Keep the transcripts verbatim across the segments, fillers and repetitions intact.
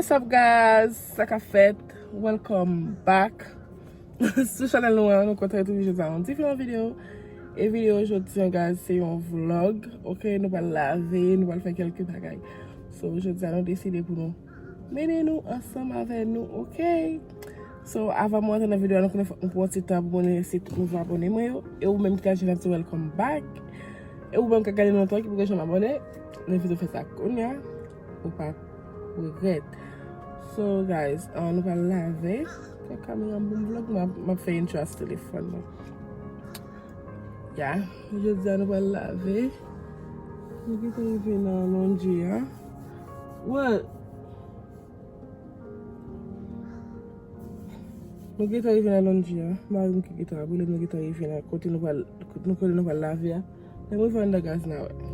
What's up, guys? Sa k ap fèt? Welcome back sou chanèl nou an. Nou kontan retwouve jodi a yon diferan videyo. E videyo jodi an, guys, se yon vlog. Ok, nou pral lave, nou pral fè kèlke bagay. So, jodi a nou deside pou nou mennen nou ansanm avè nou, ok? So, avan mwen antre nan videyo a, nou konnen fòk mwen pran ti tan pou mwen remèsye tout nouvo abòne mwen yo. E ou menm ki ka jwenn ap di welcome back. E ou menm k ap gade lontan ki poko janm abòne, m envite w fè sa kounye a. Ou p ap regrèt. So, guys, ah, nou pral lave. Fè kamera m pou m vlog, m ap, m ap fè intro a sou telefòn mwen. Ya, jodi a nou pral lave. Nou gentan rive nan laundry a. What? Nou gentan rive nan laundry a. Mari m ki gentan ap rele m, nou gentan rive nan kote nou pral, nou kote nou pral lave a. Lè m rive anndan, guys, n a wè.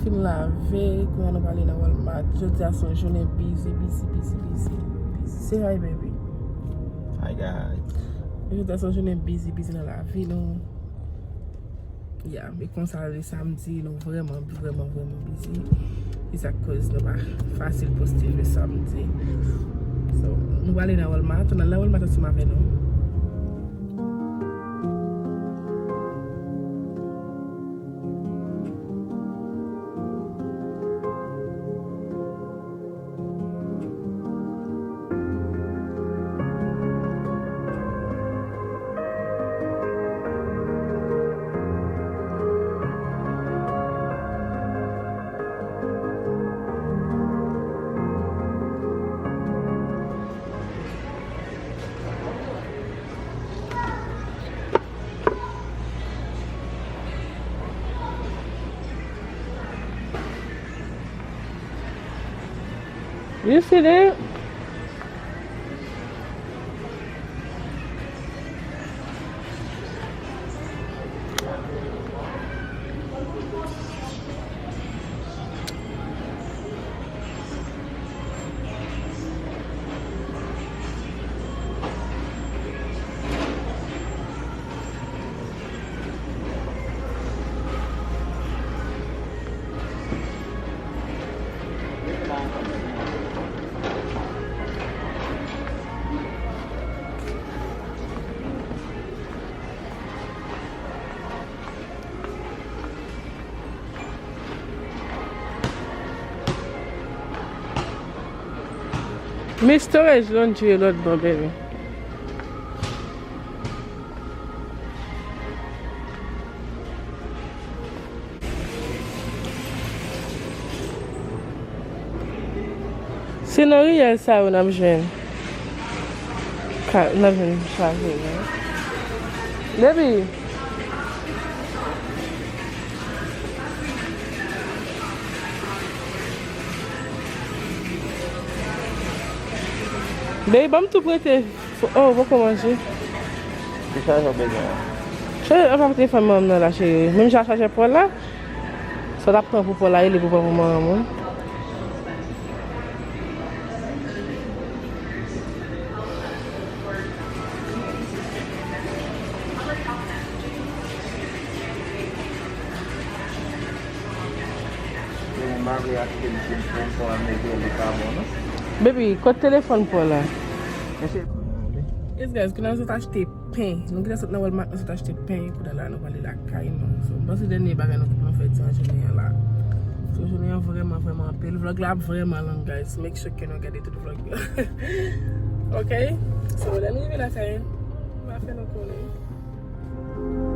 Fin lave, kounye a nou prale nan Walmart. Jodi a se yon jounen busy, busy, busy, busy, busy. Say hi, baby. Hi, guys. Jodi a se yon jounen busy, busy nan lavi nou. Ya, e konsa le samdi, nou vrèman, vrèman, vrèman busy. E sa k koz nou pa fasil poste le samdi. So, nou prale nan Walmart, nou al nan Walmart ansanm avè nou. You see that? Men storage laundry lòt bò, baby. Se nan riyèl sa yo n ap jwenn. Ka, n ap jwenn chaje, non? Baby. Baby, ban m tou prete. Oh, ou poko manje. Ki chaje w bezwen an? Chaje, ann pa prete fanm manman m nan la, cheri. Menm jan chajè Paul la. Sa w t ap pran pou Paul la, rele pou pran pou manman m. Baby, kot telefòn Paul la? Yes, guys, kounye a nou sot achte pen. Nou gentan sot nan Walmart, nou sot achte pen. Kounye a la, nou prale lakay nou. So, m panse dènye bagay nou, nou fè ti nan jounen an la. So, jounen an vrèman, vrèman anpil. Vlog la ap vrèman long, guys. Make sure ke nou gade tout vlog yo. Ok? So, lè nou rive lakay, m a fè nou konnen.